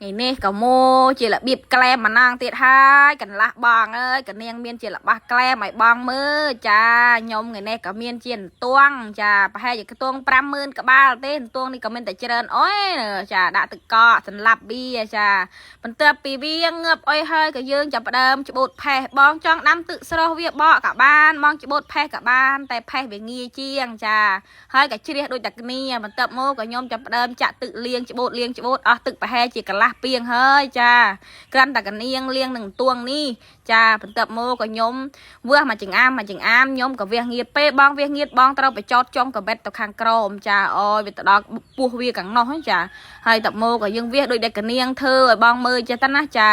ថ្ងៃនេះក៏មកជារបៀបក្លែមម្ដងទៀតហើយកន្លះបងអើយកនាងមានជារបស់ក្លែមឲ្យបងមើលចាខ្ញុំថ្ងៃនេះក៏មានជាអន្ទងចាប្រហែលជាខ្ទង់50000ក្បាលទេអន្ទងនេះក៏មានតែច្រើនអុយចាដាក់ទឹកកកសម្លាប់វាចាបន្ទាប់ពីវាងើបអុយហើយក៏យើងចាប់ផ្ដើមច្បូតផេះបងចង់ដាំទឹកស្រស់វាបកក៏បានបងច្បូតផេះក៏បានតែផេះវាងាយជាងចា ហើយក៏ជ្រះដូចតែគ្នាបន្ទាប់មកក៏ខ្ញុំចាប់ផ្ដើមចាក់ទឹកលាងច្បូតលាងច្បូតអស់ទឹកប្រហែលជាកន្លះពាងហើយចាក្រាន់តែកនៀងលាងនឹងទួងនេះចាបន្ទាប់មកក៏ខ្ញុំវាស់មួយចង្អាមមួយចង្អាមខ្ញុំក៏វាស់ងៀតពេលបងវាស់ងៀតបងត្រូវបញ្ចោតចុងកបិតទៅខាងក្រោមចាអូយវាទៅដល់ពោះវាខាងនោះហ្នឹងចាហើយតមកក៏យើងវាស់ដូចតែកនៀងធ្វើឲ្យបងមើលចេះតាណាចា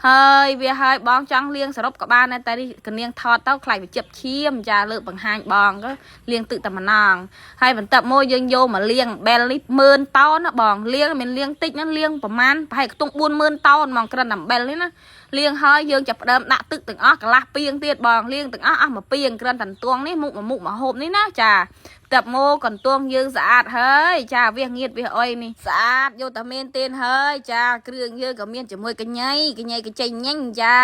ហើយវាហើយបងចង់លាងសរុបក៏បានដែរតែនេះកនៀងថតទៅខ្លាចវាជិបឈាមចាលើកបង្ហាញបងក៏លាងទឹកតែម្ដង ហើយបន្ទាប់មកយើងយកមកលាងបែលនេះម៉ឺនតោនណាបងលាងមិនលាងតិចណាលាងប្រហែលប្រហែលខ្ទង់40000តោនហ្មងក្រិនអំបិលនេះណាលាងហើយយើងចាប់ផ្ដើមដាក់ទឹកទាំងអស់កន្លះពាងទៀតបងលាងទាំងអស់អស់មួយពាងក្រិនតន្ទួងនេះមុខមួយមុខមួយហូបនេះណាចាបន្ទាប់មកកន្ទងយើងស្អាតហើយចាវាងៀតវាអុយនេះស្អាតយកតែមានទៀនហើយចាគ្រឿងយើងក៏មានជាមួយកញ៉ៃកញ៉ៃកញ្ចេញញ៉ាញ់ចា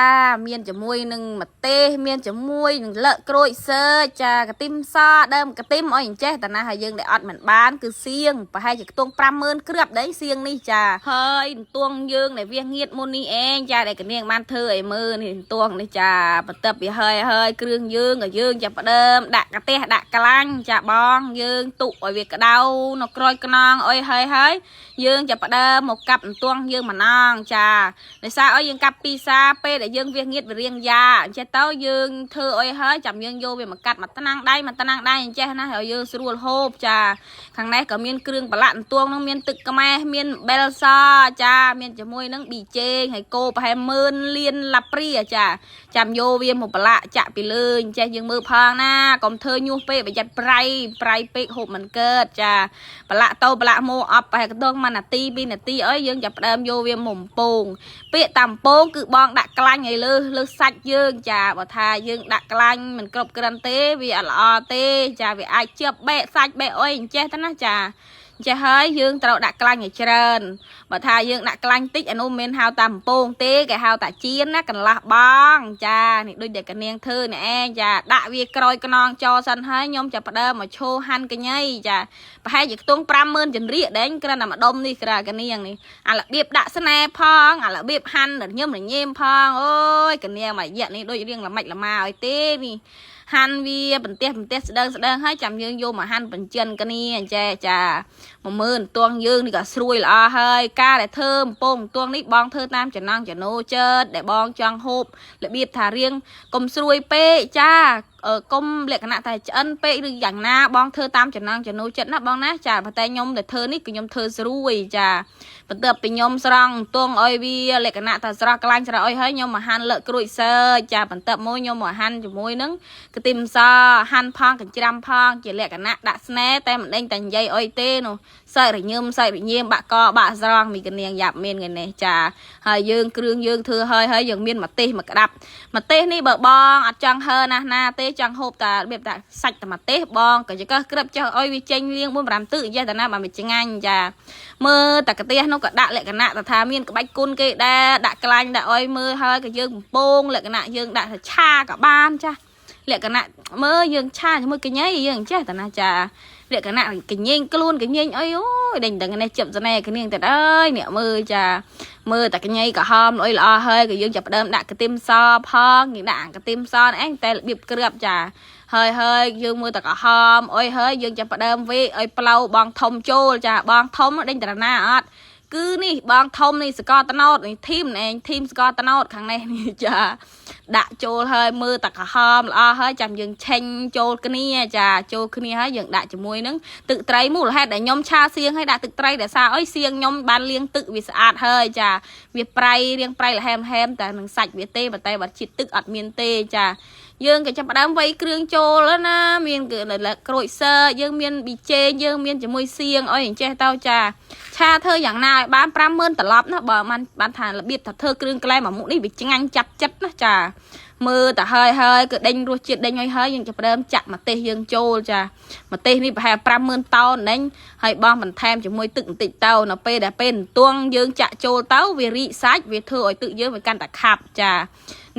មានជាមួយនឹងម្ទេសមានជាមួយនឹងលឹកក្រូចសើចចាកាទីមសដើមកាទីមអុយអញ្ចេះតាណាហើយយើងដែលអត់មិនបានគឺសៀងប្រហែលជាខ្ទង់50000គ្រាប់ដែរសៀងនេះចាហើយអន្ទងយើងដែលវាងៀតមុននេះឯងចាដែលកនាងបានធ្វើឲ្យមើលនេះអន្ទងនេះចាបន្ទាប់ពីហើយហើយគ្រឿងយើងក៏យើងចាប់ផ្ដើមដាក់កាទះដាក់ក្លាញ់ចាបងយើងទុកឲ្យវាក្តៅនៅក្រោយខ្នងអុយហើយហើយយើងចាប់ផ្ដើមមកកាប់អន្ទងយើងម្ដងចាដោយសារឲ្យយើងកាប់ពីសាពេលដែលយើងវាងៀតវារៀងយ៉ាអញ្ចេះទៅយើងធ្វើអុយហើយចាំយើងយកវាមកកាត់មួយថ្នាំងដៃមួយថ្នាំងដៃអញ្ចេះណាឲ្យយើងស្រួលហូបចាខាងនេះក៏មានគ្រឿងប្រឡាក់អន្ទងនឹងមានទឹកខ្មេះមានបែលសចាមានជាមួយនឹងប៊ីចេងហើយគោប្រហែលម៉ឺនលានឡាព្រាចាចាំយកវាមកប្រឡាក់ចាក់ពីលើអញ្ចេះយើងមើលផងណាកុំធ្វើញុះពេកប្រយ័ត្នប្រៃប្រៃពេកហូបមិនកើតចាប្រឡាក់ទៅប្រឡាក់មកអប់ប្រហែលកន្ទង1នាទី2នាទីអីយើងចាប់ផ្ដើមយកវាមកបំពង ពាក្យតាមពងគឺបងដាក់ក្លាញ់ឲ្យលើលើសាច់យើងចាបើថាយើងដាក់ក្លាញ់មិនគ្រប់គ្រាន់ទេវាអត់ល្អទេចាវាអាចជាប់បែកសាច់បែកអុយអញ្ចេះទៅណាចាអញ្ចេះហើយយើងត្រូវដាក់ក្លាញ់ឲ្យច្រើនបើថាយើងដាក់ក្លាញ់តិចអានោះមិនមែនហៅតាមពងទេគេហៅតាចៀនណាកន្លះបងចានេះដូចតែកនាងធ្វើនេះឯងចាដាក់វាក្រោយខ្នងចោលសិនហើយខ្ញុំចាប់ផ្ដើមមកឈោហាន់កញីចាប្រហែលជាខ្ទង់50000ចន្រៀកដែរគ្រាន់តែម្ដុំនេះក្រាកនាងនេះ អារបៀបដាក់ស្នេហ៍ផងអារបៀបហាន់រញឹមរញេមផងអូយកនាងមួយរយៈនេះដូចរៀងល្មិចល្មាឲ្យទេនេះហាន់វាបន្ទះបន្ទះស្ដើងស្ដើងហើយចាំយើងយកមកហាន់បញ្ចិនគ្នាអញ្ចេះចា10000តួងយើងនេះក៏ស្រួយល្អហើយការដែលធ្វើអំពងតួងនេះបងធ្វើតាមចំណង់ចំណូលចិត្តដែលបងចង់ហូបរបៀបថារៀងកុំស្រួយពេកចាកុំលក្ខណៈតែឆ្អិនពេកឬយ៉ាងណាបងធ្វើតាមចំណង់ចំណូលចិត្តណាបងណាចាប៉ុន្តែខ្ញុំដែលធ្វើនេះគឺខ្ញុំធ្វើស្រួយចា បន្ទាប់ពីខ្ញុំស្រង់ទងឲ្យវាលក្ខណៈថាស្រស់ក្លាញ់ស្រស់អុយហើយខ្ញុំមកហាន់លើកក្រួយសើចចាបន្ទាប់មកខ្ញុំមកហាន់ជាមួយនឹងកាទីមសហាន់ផងកញ្ច្រាំផងជាលក្ខណៈដាក់ស្នេហ៍តែមិនដេញតែនិយាយអុយទេនោះសើចរញើមសើចរញើមបាក់កបាក់ស្រង់មីកនាងយ៉ាប់មានថ្ងៃនេះចាហើយយើងគ្រឿងយើងធ្វើហើយហើយយើងមានម្ទេសមកក្តាប់ម្ទេសនេះបើបងអត់ចង់ហើណាស់ណាទេចង់ហូបតែរបៀបតែសាច់តែម្ទេសបងក៏ចកក្របចុះអុយវាចេញលាង4 5ទឹកយ៉ាតាណាបើវាឆ្ងាញ់ចា មើលតែកាទះនោះក៏ដាក់លក្ខណៈថាមានក្បាច់គុណគេដែរដាក់ក្លាញ់ដាក់អុយមើលហើយក៏យើងបំពងលក្ខណៈយើងដាក់ថាឆាក៏បានចាលក្ខណៈមើលយើងឆាជាមួយកញ៉ៃយើងចេះតាណាចាលក្ខណៈកញែងខ្លួនកញែងអីអូយដេញតែនេះជិបស្នេហ៍គ្នាតែអើយអ្នកមើលចាមើលតែកញ៉ៃក្រហមល្អល្អហើយក៏យើងចាប់ផ្ដើមដាក់កាទីមសផងយើងដាក់កាទីមសឯងតែរបៀបគ្រាប់ចាហើយហើយយើងមើលតែក្រហមអុយហើយយើងចាប់ផ្ដើមវេឲ្យផ្លូវបងធំចូលចាបងធំដេញតាណាអត់គឺនេះបងធំនេះសកតណោតនេះធីមឯងធីមសកតណោតខាងនេះនេះចាដាក់ចូលហើយមើលតែក្រហមល្អហើយចាំយើងឆេញចូលគ្នាចាចូលគ្នាហើយយើងដាក់ជាមួយនឹងទឹកត្រីមូលហេតុដែលខ្ញុំឆាសៀងហើយដាក់ទឹកត្រីដែលសារអុយសៀងខ្ញុំបានលាងទឹកវាស្អាតហើយចាវាប្រៃរៀងប្រៃល្ហែមហែមតែនឹងសាច់វាទេប៉ុន្តែបើជាតិទឹកអត់មានទេចាយើងក៏ចាប់ផ្ដើមវៃគ្រឿងចូលណាមានគឺក្រូចសើចយើងមានប៊ីចេងយើងមានជាមួយសៀងអីអញ្ចេះទៅចាឆាធ្វើយ៉ាងណាឲ្យបាន50000ត្រឡប់ណាបើបានបានថារបៀបថាធ្វើគ្រឿងក្លែមមួយមុខនេះវាឆ្ងាញ់ចាប់ចិត្តណាចា មើលតែហើយហើយគឺដេញរសជាតិដេញហើយហើយយើងចាប់ផ្ដើមចាក់ម្ទេសយើងចូលចាម្ទេសនេះប្រហែល50000តោនដេញហើយបោះបន្ថែមជាមួយទឹកបន្តិចទៅនៅពេលដែលពេលអន្ទងយើងចាក់ចូលទៅវារីកសាច់វាធ្វើឲ្យទឹកយើងវាកាន់តែខាប់ចា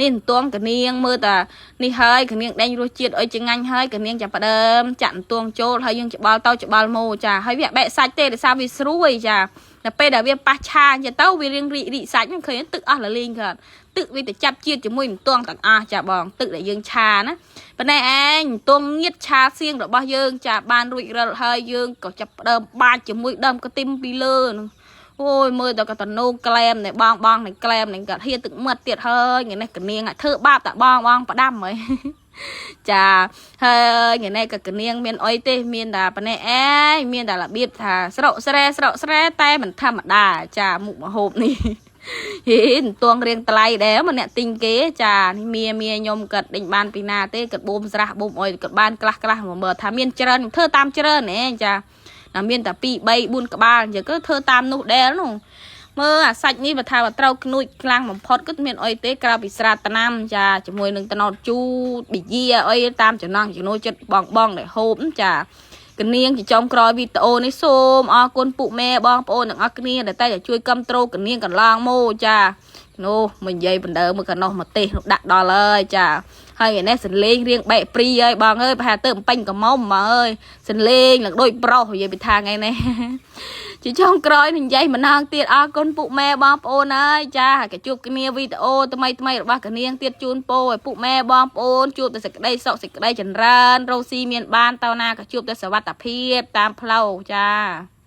នេះអន្ទងកនាងមើលតានេះហើយកនាងដេញរសជាតិអុយចងាញ់ហើយកនាងចាប់ផ្ដើមចាក់អន្ទងចូលហើយយើងច្បល់ទៅច្បល់មកចាហើយវាបែកសាច់ទេដោយសារវាស្រួយចាដល់ពេលដែលវាប៉ះឆាអញ្ចឹងទៅវារៀងរីករីកសាច់ហ្នឹងឃើញទឹកអស់លលីងគាត់ទឹកវាទៅចាប់ជាតិជាមួយអន្ទងទាំងអស់ចាបងទឹកដែលយើងឆាណាប៉ុន្តែឯងអន្ទងងៀតឆាសៀងរបស់យើងចាបានរួចរាល់ហើយយើងក៏ចាប់ផ្ដើមបាចជាមួយដើមខ្ទឹមពីលើនោះអូយមើលដល់ក៏តនោក្លែមនេះបងបងនេះក្លែមនេះក៏ហៀទឹកមាត់ទៀតហើយថ្ងៃនេះកនាងធ្វើបាបតាបងបងផ្ដាំហើយ ចាហើយថ្ងៃនេះក៏កនាងមានអុយទេមានតែប៉ុណ្ណេះឯងមានតែរបៀបថាស្រកស្រែស្រកស្រែតែមិនធម្មតាចាមុខម្ហូបនេះ ហេអន្ទងរៀងថ្លៃដែរមកអ្នកទិញគេចានេះមៀមៀខ្ញុំគាត់ដេញបានពីណាទេគាត់បូមស្រះបូមអុយគាត់បានខ្លះខ្លះមកមើលថាមានច្រើនខ្ញុំធ្វើតាមច្រើនហ៎ចាណាមានតែ2 3 4ក្បាលអញ្ចឹងក៏ធ្វើតាមនោះដែរនោះមើលអាសាច់នេះបើថាបើត្រូវក្នួចខ្លាំងបំផុតគឺមានអុយទេក្រៅពីស្រាត្នាំចាជាមួយនឹងត្នោតជូរប៊ីយាអុយតាមចំណង់ចំណូលចិត្តបងបងដែលហូបចាកនាងជាចុងក្រោយវីដេអូនេះសូមអរគុណពុកម៉ែបងប្អូនទាំងអស់គ្នាដែលតែជួយគ្រប់គ្រងកនាងកន្លងមកចានោះមកនិយាយបណ្ដើមកកណោះមកទេសនោះដាក់ដល់ហើយចាហើយថ្ងៃនេះសន្លេងរៀងបែកព្រីហើយបងអើយប្រហែលទៅបំពេញកំមុំមកអើយសន្លេងឡើងដូចប្រុសនិយាយពីថាថ្ងៃនេះ ជាចុងក្រោយនិយាយម្ដងទៀតអរគុណពុកម៉ែបងប្អូនហើយចាហើយក៏ជួបគ្នាវីដេអូថ្មីថ្មីរបស់កនាងទៀតជូនពោឲ្យពុកម៉ែបងប្អូនជួបតែសេចក្តីសុខសេចក្តីចម្រើនរកស៊ីមានបានតើណាក៏ជួបតែសុវត្ថិភាពតាមផ្លូវចា។